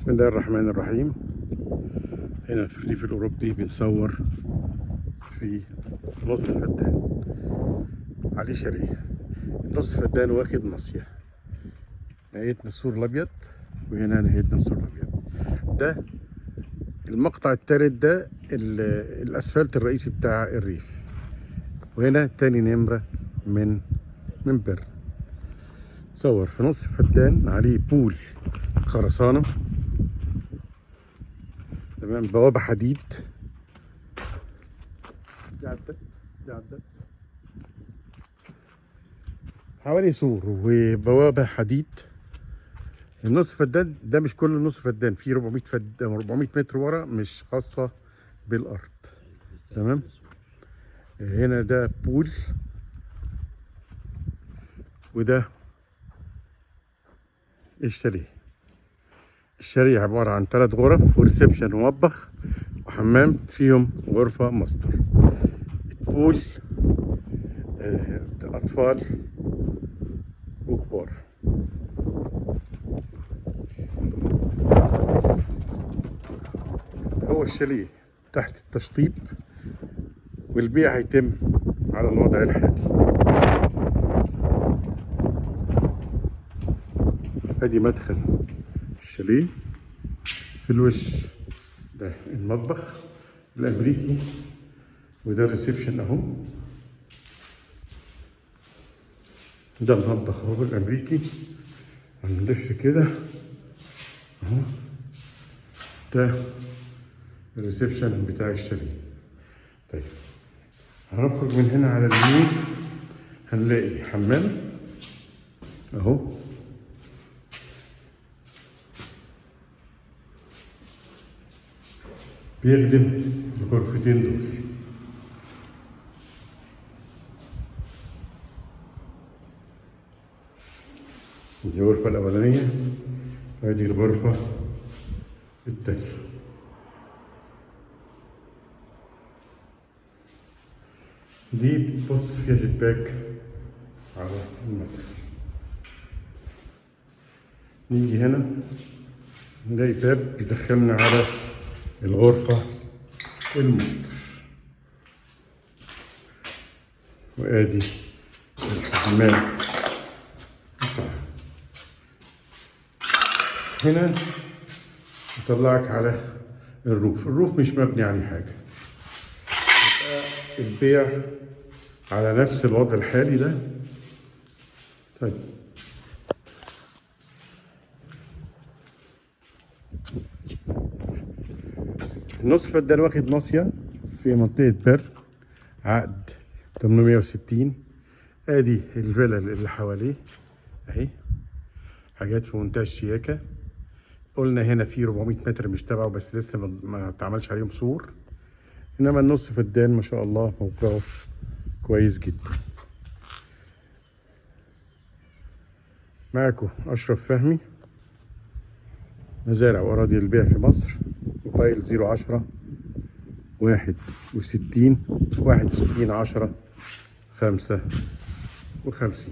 بسم الله الرحمن الرحيم. هنا في الريف الأوروبي بنصور في نص فدان عليه شاليه. النص فدان واخد ناصية، نهايتنا السور الأبيض وهنا نهايتنا السور الأبيض. ده المقطع الثالث، ده الأسفلت الرئيسي بتاع الريف. وهنا تاني نمرة من بيرن. صور في نص فدان عليه pool خرسانة، تمام، بوابة حديد. دي عدت، دي عدت. حوالي سور وبوابة حديد. النص فدان ده مش كل النص فدان، في 400 فدان، 400 متر ورا مش خاصة بالأرض، تمام. هنا ده pool وده الشاليه. الشاليه عبارة عن 3 غرف و reception ومطبخ وحمام، فيهم غرفة ماستر. ال pool أطفال وكبار. هو الشاليه تحت التشطيب والبيع هيتم على الوضع الحالي. ادي مدخل الشاليه، في الوش ده المطبخ الامريكي، وده ال reception اهو. ده المطبخ اهو الامريكي، هنلف كده اهو. ده ال reception بتاع الشاليه. طيب هنخرج من هنا على اليمين هنلاقي حمام اهو. بيخدم الغرفتين دول. دي الغرفة الأولانية وادي الغرفة التانية. دي بتبص فيها شباك على المدخل. نيجي هنا نلاقي باب بيدخلنا على الغرفة الماستر، وادي الحمام. هنا يطلعك على ال roof. ال roof مش مبني عليه حاجة، يبقى البيع على نفس الوضع الحالي ده. طيب النص فدان واخد ناصية في منطقة بر، عقد 860. ادي الفلل اللي حواليه اهي، حاجات في منتهى الشياكة. قلنا هنا في 400 متر مش تبعه، بس لسه ما اتعملش عليهم سور. انما النص فدان ما شاء الله موقعه كويس جدا. معكم اشرف فهمي، مزارع واراضي للبيع في مصر. موبايل 010 61 61 10 55.